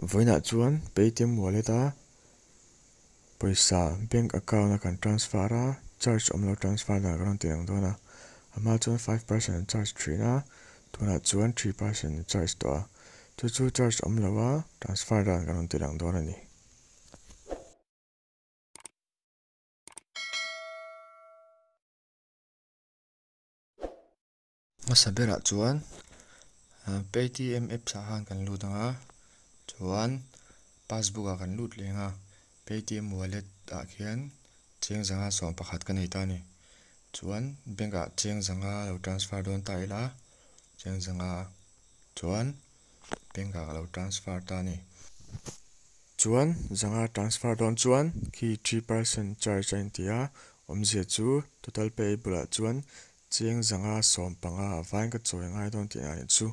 Vawiinah chuan Paytm wallet a pawisa bank account a kan transfer a charge awm lo transfer dan ka rawn ti ang dawn a. A hma chuan 5% an charge thin a, tunah chuan 3% an charge tawh a. Chu chu charge awm lo a transfer dan ka rawn ti lang dawn a ni. Hmasa berah chuan Paytm apps ah khan kan lut ang a, chuan passbook ah kan lut leng a, Paytm wallet ah khian cheng zanga 11 ka nei ta a ni. Chuan bank ah cheng zanga lo transfer dawn ta ila, cheng zanga chuan bank ah ka lo transfer ta a ni. Chuan zanga transfer dawn chuan khi 3% charge a inti a, awmzia chu total payable ah chuan cheng zanga 15 a vain ka chawi ngai dawn tih a nih chu.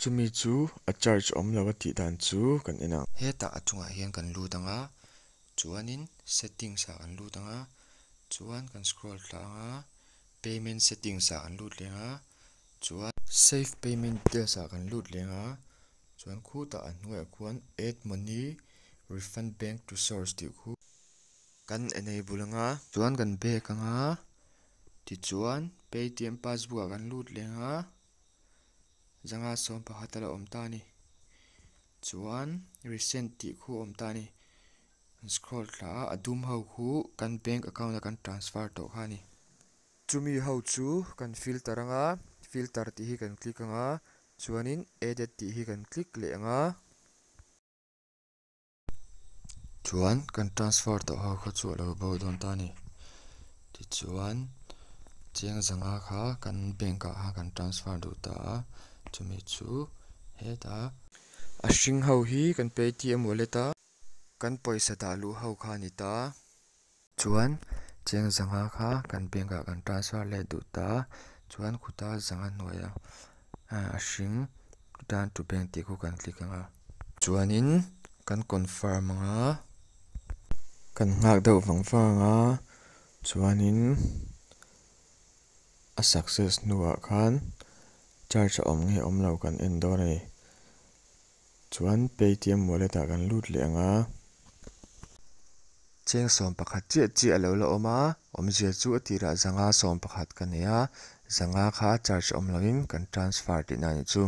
Chumi chu a charge awm lo a tih dan chu kan en ang. Hetah a chungah hian kan lut ang a, chuanin settings ah kan lut ang a, chuan kan scroll thla ang a, payment settings ah kan lut leng a, chuan save payment details ah kan lut leng a, chuan khutah a hnuaiah khuan add money refund bank to source tih khu kan enable ang a, chuan kan back ang a, tichuan Paytm passbook ah kan lut leng a, zanga 11 a la awm ta a ni. Chuan recent tih khu a awm ta a ni. Kan scroll thla a, a dum ho khu kan bank account a kan transfer tawh kha a ni. Chumi ho chu kan filter ang a, filter tih hi kan click ang a, chuanin added tih hi kan click leh ang a. Chuan kan transfer tawh ho kha chu a lo bo dawn ta a ni. Tichuan cheng zanga kha kan bank ah khan kan transfer duh ta a, chumi chu hetah a hring ho hi kan Paytm wallet a kan pawisa dah luh ho kha a ni ta. Chuan cheng zanga kha kan bank ah kan transfer leh duh ta a, chuan khuta zanga hnuaia a hring return to bank tih khu kan click ang a. Chuanin kan confirm ang a, kan nghak deuh vang vang ang a, chuanin a success hnuah khan charge a awm nge awm lo kan en dawn a ni. Chuan Paytm wallet ah kan lut leh ang a. Cheng 11 chiah chiah a lo la awm a, awmzia chu a tirah zanga 11 ka nei a, zanga kha charge awm loin kan transfer tihna a ni chu.